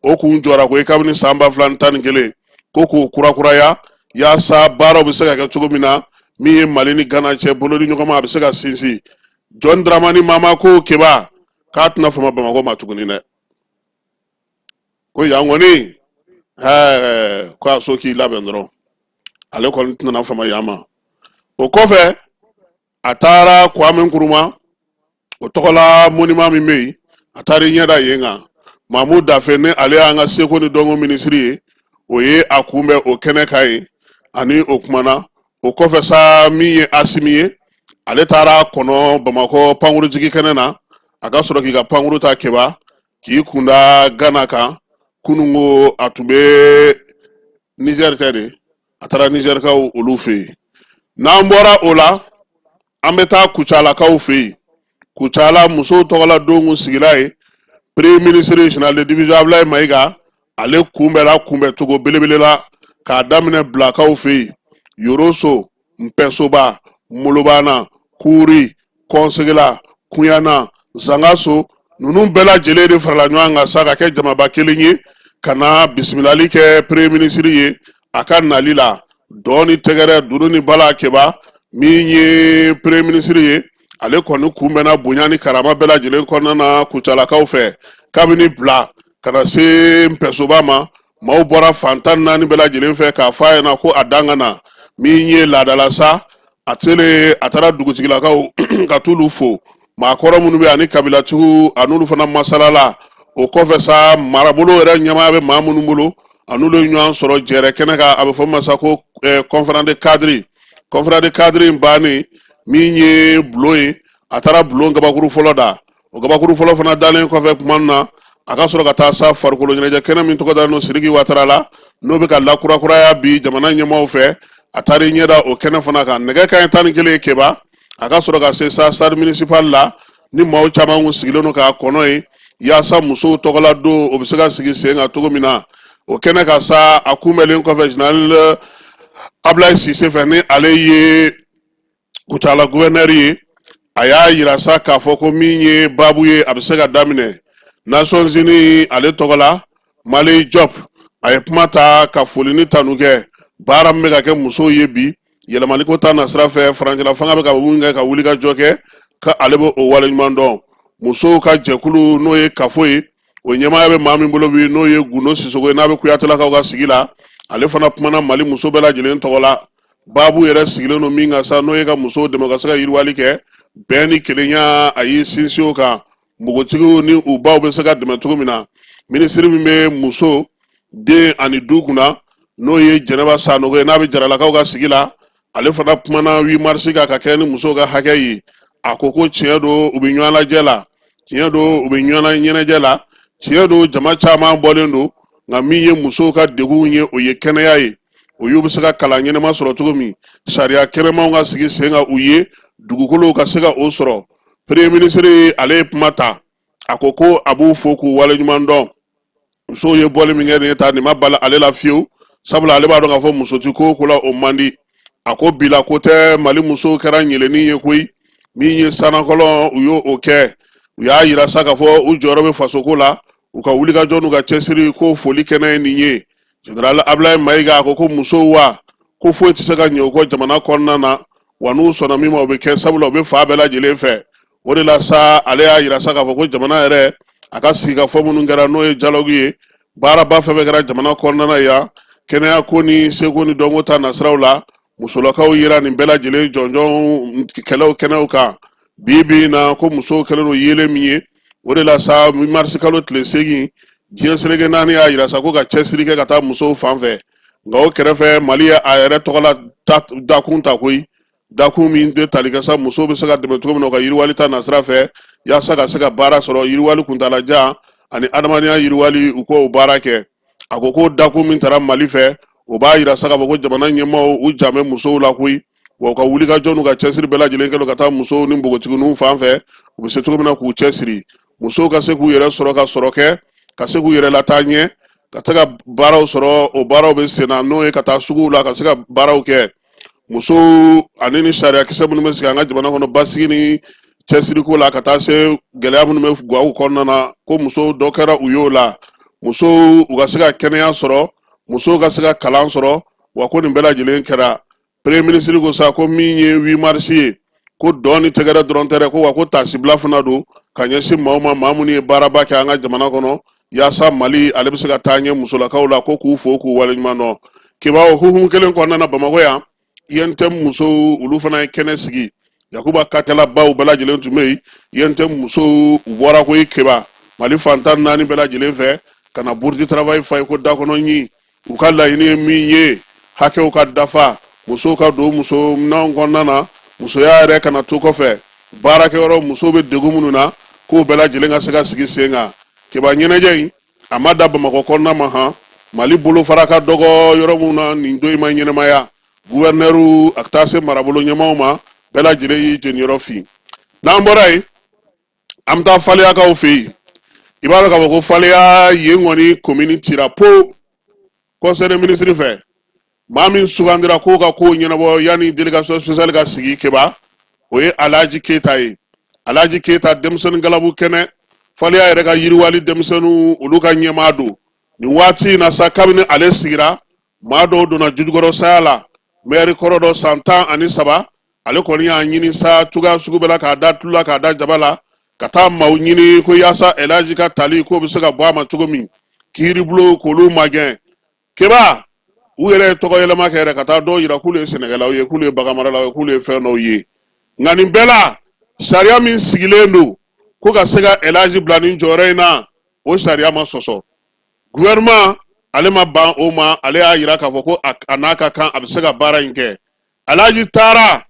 o kun jɔra ko ye kabini san 2011, ko k'o kurakuraya yaasa baaraw bɛ se ka kɛ cogo min na min ye Mali ni Gana cɛ bolodi ɲɔgɔn ma, a bɛ se ka sinsin. John Dramani Mahama ko keba k'a tɛna fama Bamakɔ ma tuguni dɛ, ko yan kɔni ɛɛ ko a so k'i labɛn dɔrɔn, ale kɔni tɛna fama yan ma. O kɔfɛ, a taara Kwame Nkrumah o tɔgɔla monument min bɛ yen, a taara i ɲɛ da yen kan. Mamu Dafe, ni ale y'an ka seko ni dɔnko minisiri ye, o ye a kunbɛn o kɛnɛ kan yen, ani o kumana. O kɔfɛ sa, min ye Asimi ye, ale taara kɔnɔ Bamakɔ pankurujigi kɛnɛ na, a ka sɔrɔ k'i ka pankuru ta keba k'i kunda Gana kan. Kununko a tun bɛ Nizɛri tɛ de, a taara Nizɛrikaw olu fɛ yen. N'an bɔra o la, an bɛ taa Kucalakaw fɛ yen. Kucala musow tɔgɔla don kun sigila yen. Premier ministre général de division Abulayi Mayiga, ale kunbɛnna kunbɛncogo belebele la k'a daminɛ Bilakaw fɛ yen, Yoroso, Npɛsoba, Molobana, Kuri, Kɔnsegela, Kuyana, Zangaso, ninnu bɛɛ lajɛlen de farala ɲɔgɔn kan sa ka kɛ jamaba kelen ye ka na bisimilali kɛ premier ministre ye a ka nali la. Dɔn ni tɛgɛrɛ, dunu ni bala keba, min ye premier ministre ye, ale kɔni kunbɛnna bonya ni karama bɛɛ lajɛlen kɔnɔna na Kucalakaw fɛ. Kabini Bila ka na se Npɛsoba ma, maaw bɔra fan 14 bɛɛ lajɛlen fɛ k'a fɔ a ɲɛna ko a dan ka na. Min ye laadala sa, a selen, a taara dugutigilakaw ka t'olu fo, maakɔrɔ minnu bɛ ani kabilatigiw, a n'olu fana masalala. O kɔfɛ sa, marabolo yɛrɛ ɲɛmaaya bɛ maa minnu bolo, a n'olu ye ɲɔgɔn sɔrɔ jɛrɛ kɛnɛ kan, a bɛ fɔ min ma sa ko conférence de cadre. Conférence de cadre in bannen, min ye bulon ye, a taara bulon gabakuru fɔlɔ da. O gabakuru fɔlɔ fana dalen kɔfɛ tuma min na, a ka sɔrɔ ka taa sa farikolo ɲɛnajɛ kɛnɛ min tɔgɔ dalen don Sidiki Watara la, n'o bɛ ka lakurakuraya bi jamana ɲɛmaaw fɛ, a taara i ɲɛ da o kɛnɛ fana kan. Nɛgɛ kanɲɛ 11 keba, a ka sɔrɔ ka se sa stade municipal la, ni maaw caman kun sigilen don k'a kɔnɔ yen yaasa musow tɔgɔla don o bɛ se ka sigi sen kan cogo min na. O kɛnɛ kan sa, a kunbɛnlen kɔfɛ général Ablaye Sise fɛ, ni ale ye Kucala guvɛnɛri ye, a y'a yira sa k'a fɔ ko min ye baabu ye, a bɛ se ka daminɛ. Nations Unies ale tɔgɔ la, Mali Diop, a ye kuma ta ka foli ni tanu kɛ baara min bɛ ka kɛ musow ye bi yɛlɛmaliko ta nasira fɛ, furancɛla fanga bɛ ka mun kɛ ka wuli ka jɔ kɛ, ka ale bɛ o waleɲuman dɔn. Musow ka jɛkulu, n'o ye kafo ye, o ɲɛmaaya bɛ maa min bolo bi, n'o ye Gundo Sisoko ye, n'a bɛ Kuyatelakaw ka sigi la, ale fana kumana Mali muso bɛɛ lajɛlen tɔgɔ la. Baabu yɛrɛ sigilen don min kan sa, n'o ye ka musow dɛmɛ ka se ka yiriwali kɛ, bɛn ni kelenya, a y'i sinsin o kan, npogotigiw ni u baw bɛ se ka dɛmɛ cogo min na. Minisiri min bɛ muso, den ani du kunna, n'o ye Jɛnɛba Sanogo ye, n'a bɛ Jaralakaw ka sigi la, ale fana kumana 8 mars kan ka kɛ ni musow ka hakɛ ye. A ko ko tiɲɛ don, u bɛ ɲɔgɔn lajɛ la, tiɲɛ don, u bɛ ɲɔgɔn ɲɛnajɛ la, tiɲɛ don, jama caman bɔlen don, nka min ye musow ka degun ye, o ye kɛnɛya ye, o y'u bɛ se ka kalan ɲɛnama sɔrɔ cogo min, sariya kɛnɛmanw ka sigi sen kan u ye, dugukolow ka se ka o sɔrɔ. Premier ministre ale ye kuma ta, a ko ko a b'u fo k'u waleɲuman dɔn. Musow ye bɔli min kɛ nin ye ta, nin ma bala ale la fiyewu, sabula ale b'a dɔn k'a fɔ muso ti ko o ko la, o man di. A ko bila ko tɛ, Mali musow kɛra ɲɛlɛnni ye koyi. Min ye sanakɔlɔn, u y'o o kɛ, u y'a yira sa k'a fɔ u jɔyɔrɔ bɛ fasoko la, u ka wulikajɔ n'u ka cɛsiri, ko foli kɛnɛ ye nin ye. Général Ablaye Mayiga, a ko ko musow wa, ko foyi tɛ se ka ɲɛ u kɔ jamana kɔnɔna na, wa n'u sɔnna min ma, o bɛ kɛ, sabula u bɛ fan bɛɛ lajɛlen fɛ. O de la sa, ale y'a yira sa k'a fɔ ko jamana yɛrɛ a ka sigikafɔ minnu kɛra, n'o ye dialogue ye, baaraba fɛn fɛn kɛra jamana kɔnɔna na yan, kɛnɛya ko ni seko ni dɔnko ta nasiraw la, musolakaw yera nin bɛɛ lajɛlen jɔnjɔn kɛlɛw kɛnɛw kan. Bi bi in na, ko musow kɛlen don yeelen min ye, o de la sa, marisi kalo tile 8, diɲɛ seleke naani y'a yira sa ko ka cɛsiri kɛ ka taa musow fan fɛ. Nka o kɛrɛfɛ, Mali ye a yɛrɛ tɔgɔla dakun ta koyi, dakun min bɛ tali kɛ sa musow bɛ se ka dɛmɛ cogo min na u ka yiriwali ta nasira fɛ, yaasa ka se ka baara sɔrɔ, yiriwali kuntaalajan ani adamadenya yiriwali, u k'o baara kɛ. A ko ko dakun min tara Mali fɛ, o b'a yira sa k'a fɔ ko jamana ɲɛmaaw, u jan bɛ musow la koyi, wa u ka wulikajɔ n'u ka cɛsiri bɛɛ lajɛlen kɛlen ka taa musow ni npogotigininw fan fɛ, u bɛ se cogo min na k'u cɛsiri, musow ka se k'u yɛrɛ sɔrɔ, ka sɔrɔ kɛ, ka se k'u yɛrɛ lataa ɲɛ, ka se ka baaraw sɔrɔ. O baaraw bɛ sen na, n'o ye ka taa suguw la, ka se ka baaraw kɛ. Musow ani ni sariyakisɛ minnu bɛ sigi an ka jamana kɔnɔ basigi ni cɛsiriko la, ka taa se gɛlɛya minnu bɛ gaw kɔnɔna na, ko musow dɔ kɛra u y'o la, musow u ka se ka kɛnɛya sɔrɔ, musow ka se ka kalan sɔrɔ, wa ko nin bɛɛ lajɛlen kɛra. Premier ministre ko sa ko min ye 8 mars ye, ko dɔn ni tɛgɛrɛ dɔrɔn tɛ dɛ, ko wa ko taasibila fana don ka ɲɛsin maaw ma, maa minnu ye baaraba kɛ an ka jamana kɔnɔ yaasa Mali ale bɛ se ka taa ɲɛ. Musolakaw la, ko k'u fo k'u waleɲuman dɔn. Kibaw hukumu kelen kɔnɔna na, Bamakɔ yan, UNTM musow, olu fana ye kɛnɛ sigi. Yakuba kakɛlabaw bɛɛ lajɛlen tun bɛ yen. UNTM musow, u bɔra koyi Keba, Mali fan 14 bɛɛ lajɛlen fɛ, ka na Bourse du Travail fa ye ko dakɔnɔ ɲi. U ka laɲini ye min ye, hakɛw ka dafa, musow ka don muso minɛnw kɔnɔna na, musoya yɛrɛ kana to kɔfɛ, baarakɛyɔrɔ musow bɛ degun minnu na, k'o bɛɛ lajɛlen ka se ka sigi sen kan. Keba, ɲɛnajɛ in a ma da Bamakɔ kɔnɔna ma han, Mali bolofara ka dɔgɔ yɔrɔ minnu na, nin don in ma ɲɛnamaya. Guvɛrinɛriw, a ka taa se marabolo ɲɛmaaw ma, bɛɛ lajɛlen y'i jeniyɔrɔ fin. N'an bɔra yen, an bɛ taa Faleyakaw fɛ yen. I b'a dɔn k'a fɔ ko Faleya yen kɔni, komini cira po conseil des ministres fɛ. Maa min sugandira k'o ka kow ɲɛnabɔ yanni délégation spéciale ka sigi, Keba, o ye Alhaji Keyita ye. Alhaji Keyita, denmisɛnnin galabu kɛnɛ, Faleya yɛrɛ ka yiriwali denmisɛnninw, olu ka ɲɛmaa don nin waati in na sa. Kabini ale sigira, maa dɔw donna jujukɔrɔ saya la. Mɛri kɔrɔ dɔ, san 13, ale kɔni y'a ɲini sa cogoya sugu bɛɛ la, k'a da tulu la, k'a da jaba la, ka taa maaw ɲini ko yaasa Elhaji ka tali k'o bɛ se ka bɔ a ma cogo min, kiiribulon k'olu magɛn. Keba, u yɛrɛ ye tɔgɔ yɛlɛma kɛ yɛrɛ, ka taa dɔw yira k'olu ye sɛnɛkɛlaw ye, k'olu ye baganmaralaw ye, k'olu ye fɛn dɔw ye. Nka nin bɛɛ la, sariya min sigilen don ko ka se ka Elhaji bila nin jɔyɔrɔ in na, o sariya ma sɔsɔ. Gouvernement ale ma ban o ma, ale y'a yira k'a fɔ ko a n'a ka kan, a bɛ se ka baara in kɛ. Alhaji taara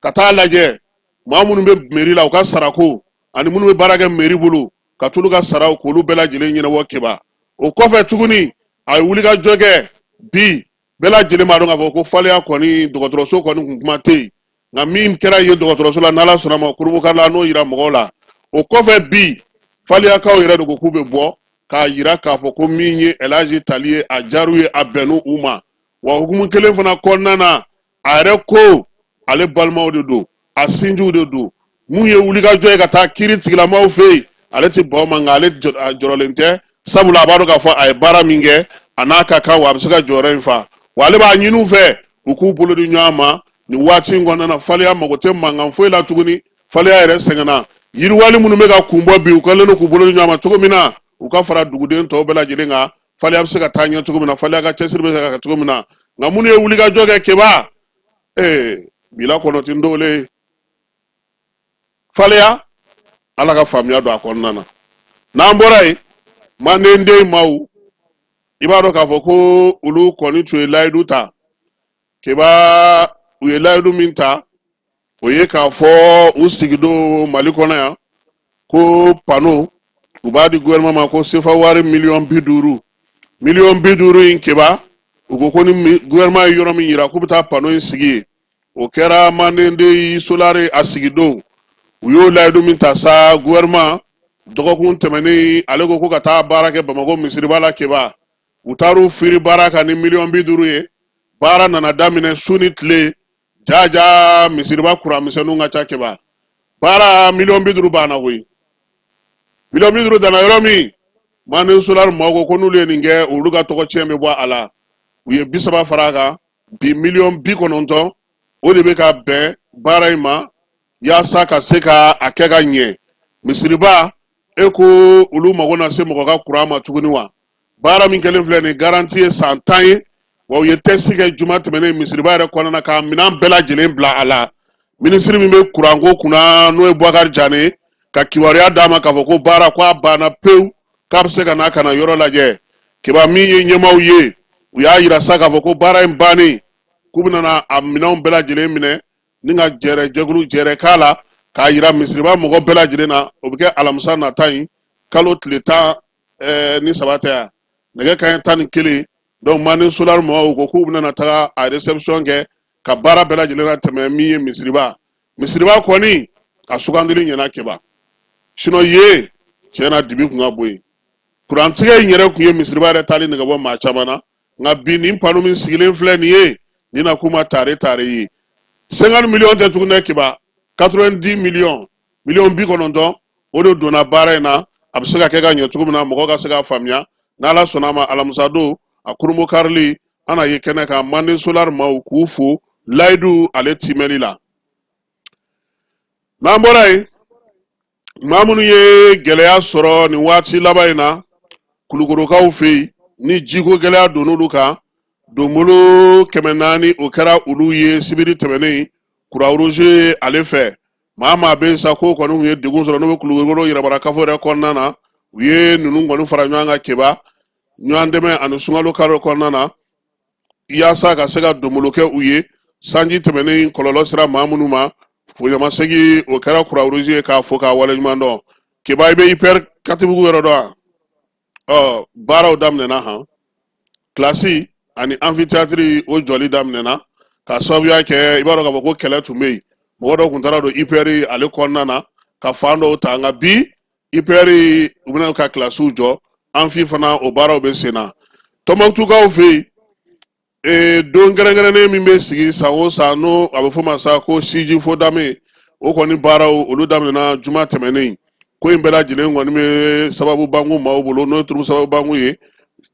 ka taa lajɛ maa minnu bɛ mairie la, u ka sarako, ani minnu bɛ baara kɛ mairie bolo, ka t'olu ka saraw k'olu bɛɛ lajɛlen ɲɛnabɔ. Keba, o kɔfɛ tuguni, a ye wulikajɔ kɛ. Bi bɛɛ lajɛlen b'a dɔn k'a fɔ ko Faleya kɔni dɔgɔtɔrɔso kɔni kun kuma tɛ yen, nka min kɛra yen dɔgɔtɔrɔso la, n'Ala sɔnna ma, kurunbonkarila n'o yira mɔgɔw la. O kɔfɛ bi, Faleyakaw yɛrɛ de ko k'u bɛ bɔ k'a yira k'a fɔ ko min ye Elhaji tali ye, a diyar'u ye, a bɛnn'u ma. Wa hukumu kelen fana kɔnɔna na, a yɛrɛ ko Ale balimaw de don, a sinjiw de don. Mun ye wulikajɔ ye ka taa kiiri tigilamaw fɛ yen, ale tɛ ban o ma, nka ale jɔrɔlen tɛ, sabula a b'a dɔn k'a fɔ a ye baara min kɛ, a n'a ka kan, wa a bɛ se ka jɔyɔrɔ in fa. Wa ale b'a ɲini u fɛ u k'u bolo di ɲɔgɔn ma nin waati in kɔnɔna na. Faleya mago tɛ mankan foyi la tuguni, faleya yɛrɛ sɛgɛnna. Yiriwali minnu bɛ ka kun bɔ bi, u kɛlen don k'u bolo di ɲɔgɔn ma cogo min na, u ka fara duguden tɔw bɛɛ lajɛlen kan, faleya bɛ se ka taa ɲɛ cogo min na, faleya ka cɛsiri bɛ se ka kɛ cogo min na. Nka minnu ye wulikajɔ kɛ, Keba, ee bila kɔnɔ ti dɔwlen faleya, Ala ka faamuya don a kɔnɔna na. N'an bɔra yen, Mandenden maaw, i b'a dɔn k'a fɔ ko olu kɔni tun ye layidu ta. Keba, u ye layidu min ta, o ye k'a fɔ u sigidon Mali kɔnɔ yan ko pano u b'a di gouvernement ma ko sefa wari miliyɔn 50. Miliyɔn 50 in, Keba, u ko ko ni gouvernement ye yɔrɔ min yira k'u bɛ taa pano in sigi yen. O kɛra Mandenden Solare a sigidon. U y'o layidu min ta sa, gouvernement dɔgɔkun tɛmɛnen ale ko ko ka taa baara kɛ Bamakɔ misiriba la. Keba, u taar'u firi baara kan ni miliyɔn 50 ye. Baara nana daminɛ su ni tile jaja, misiriba kuran misɛnninw ka ca. Keba, baara miliyɔn 50 banna koyi. Miliyɔn 50 danna yɔrɔ min, Manden Solar maaw ko ko n'olu ye nin kɛ, olu ka tɔgɔ tiɲɛ bɛ bɔ a la. U ye 30 fara a kan. Bi miliyɔn 90 o de bɛ ka bɛn baara in ma yaasa ka se ka a kɛ ka ɲɛ. Misiriba, e ko olu mago na se mɔgɔ ka kuran ma tuguni wa? Baara min kɛlen filɛ nin, garanti ye san 10 ye. Wa u ye test kɛ juma tɛmɛnen misiriba yɛrɛ kɔnɔna na k'a minɛn bɛɛ lajɛlen bila a la. Minisiri min bɛ kuranko kunna, n'o ye Bubakari Jane ye, ka kibaruya d'a ma k'a fɔ ko baara ko a banna pewu, k'a bɛ se ka na ka na yɔrɔ lajɛ. Keba, min ye ɲɛmaaw ye, u y'a yira sa k'a fɔ ko baara in bannen, k'u bɛna a minɛnw bɛɛ lajɛlen minɛ ni ka jɛrɛ jɛkulu jɛrɛ k'a la k'a yira misiriba mɔgɔ bɛɛ lajɛlen na. O bɛ kɛ alamisa nata in, kalo tile 13 tɛ yan, nɛgɛ kanɲɛ 11. Donc Manden Solar mɔgɔw ko k'u bɛna taga a réception kɛ ka baara bɛɛ lajɛlen na tɛmɛ min ye misiriba. Misiriba kɔni a sugandili ɲɛna, Keba. Sinon ye tiɲɛ na, dibi kun ka bon yen. Kurantigɛ in yɛrɛ kun ye misiriba yɛrɛ taali nege bɔ maa caman na. Nka bi, nin pano min sigilen filɛ nin ye, nin na k'u ma tare tare ye. 50 miliyɔn tɛ tuguni dɛ, Keba, 90 miliyɔn, miliyɔn 90, o de donna baara in na. A bɛ se ka kɛ ka ɲɛ cogo min na, mɔgɔ ka se k'a faamuya. N'Ala sɔnna a ma, alamisa don a kurunbo karili, an na ye kɛnɛ kan. Manden Solar maaw k'u fo layidu ale timɛli la. N'an bɔra yen, maa minnu ye gɛlɛya sɔrɔ nin waati laban in na Kulukorokaw fɛ yen, ni jiko gɛlɛya donn'olu kan, donbolo 400 o kɛra olu ye sibiri tɛmɛnen Croix-Rouge ale fɛ. Maa maa bɛ sa ko kɔni tun ye degun sɔrɔ, n'o bɛ Kulukoro yɛrɛmara kafo yɛrɛ kɔnɔna na, u ye ninnu kɔni fara ɲɔgɔn kan, Keba, ɲɔgɔn dɛmɛ ani sunkalo kalo kɔnɔna na, yaasa ka se ka donbolo kɛ u ye. Sanji tɛmɛnen kɔlɔlɔ sera maa minnu ma, bonyamasegin o kɛra Croix-Rouge ye k'a fo k'a waleɲuman dɔn. Keba, i bɛ IPR Katibugu yɔrɔ dɔn wa? Ɔ, baaraw daminɛna han. Kilasi ani amphithéâtre o jɔli daminɛna k'a sababuya kɛ, i b'a dɔn k'a fɔ ko kɛlɛ tun bɛ yen, mɔgɔ dɔw tun taara don IPR ale kɔnɔna na ka fan dɔw ta. Nka bi, IPR u bɛna ka kilasiw jɔ, amphi fana o baaraw bɛ sen na. Tɔnbɔkutukaw fɛ yen, don kɛrɛnkɛrɛnnen min bɛ sigi san o san, n'o a bɛ fɔ ma sa ko siji fodame, o kɔni baaraw olu daminɛna juma tɛmɛnen. Ko in bɛɛ lajɛlen kɔni bɛ sababu bangu maaw bolo, n'o ye turu sababu bangu ye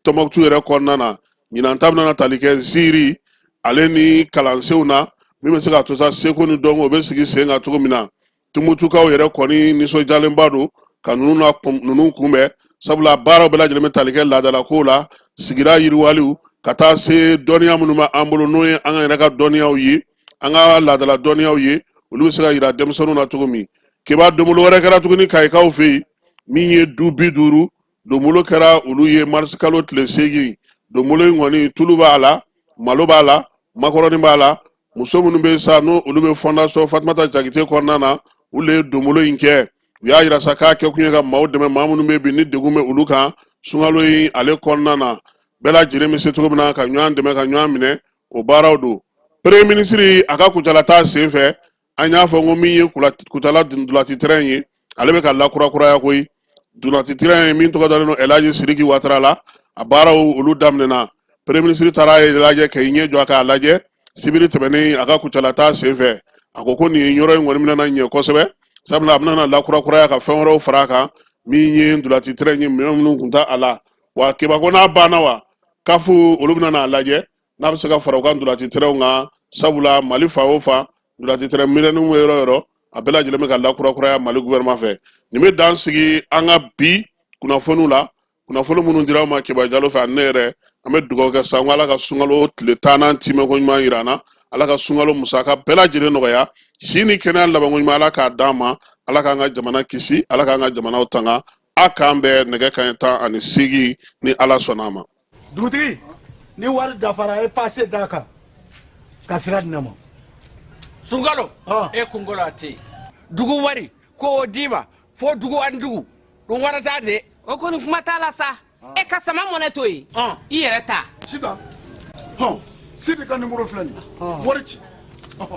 Tɔnbɔkutu yɛrɛ kɔnɔna na. Ɲinan ta bɛna tali kɛ ziiri ale ni kalansenw na, min bɛ se ka to sa seko ni dɔnko o bɛ sigi sen kan cogo min na. Tumutukaw yɛrɛ kɔni nisɔndiyalenba don ka ninnu na ninnu kunbɛn, sabula baaraw bɛɛ lajɛlen bɛ tali kɛ laadalakow la, sigida yiriwaliw, ka taa se dɔnniya minnu bɛ an bolo, n'o ye an yɛrɛ ka dɔnniyaw ye, an ka laadala dɔnniyaw ye, olu bɛ se ka yira denmisɛnninw na cogo min. Keba, donbolo wɛrɛ kɛra tuguni Kayikaw fɛ yen, min ye du 50 donbolo kɛra olu ye marisi kalo tile 8. Donbolo in kɔni, tulu b'a la, malo b'a la, makɔrɔni b'a la. Muso minnu bɛ sa, n'o olu bɛ fondation Fatumata Jakite kɔnɔna na, olu de ye donbolo in kɛ. U y'a yira sa k'a kɛ kun ye ka maaw dɛmɛ, maa minnu bɛ bi ni degun bɛ olu kan sunkalo in ale kɔnɔna na, bɛɛ lajɛlen bɛ se cogo min na ka ɲɔgɔn dɛmɛ, ka ɲɔgɔn minɛ, o baaraw don. Premier ministre a ka Kucala taa sen fɛ, an y'a fɔ ko min ye Kucala ntolaci terrain ye, ale bɛ ka lakurakuraya koyi. Ntolaci terrain ye min tɔgɔ dalen don Elaji Siriki Watara la, a baaraw olu daminɛna. Premier ministre taara a lajɛ, k'i ɲɛ jɔ k'a lajɛ. Sibiri tɛmɛnen, a ka Kucala taa senfɛ, a ko ko nin yɔrɔ in kɔni bɛna na ɲɛ kosɛbɛ, sabula a bɛna na lakurakuraya ka fɛn wɛrɛw fara a kan, min ye ntolaci terrain ye, minɛn minnu tun t'a la. Wa Keba ko n'a banna, wa CAF olu bɛna n'a lajɛ n'a bɛ se ka fara u ka ntolaci terrainw kan, sabula Mali fan o fan, ntolaci terrain minɛnw bɛ yɔrɔ o yɔrɔ, a bɛɛ lajɛlen bɛ ka lakurakuraya Mali gouvernement fɛ. Nin bɛ dan sigi an ka bi kunnafoniw la, kunnafoni minnu dira aw ma Keba Jalo fɛ ani ne yɛrɛ. An bɛ dugawu kɛ sa ko Ala ka sunkalo tile 10nan timɛko ɲuman yira an na, Ala ka sunkalo musaka bɛɛ lajɛlen nɔgɔya, si ni kɛnɛya labanko ɲuman Ala k'a d'an ma, Ala k'an ka jamana kisi, Ala k'an ka jamanaw tanga. A k'an bɛn nɛgɛ kanɲɛ 18 ni Ala sɔnna a ma. Dugutigi, ni wari dafara, e pase d'a kan ka sira di ne ma. Sunkalo e kunkolo a tɛ yen. Dugu wari ko o d'i ma fo dugu ani dugu ɗum waɗata de. O kɔni, kuma t'a la sa. E ka sama mɔnɛ to yen, i yɛrɛ ta. Sitan, hɔn, Sidi ka nimoro filɛ nin ye, wari ci.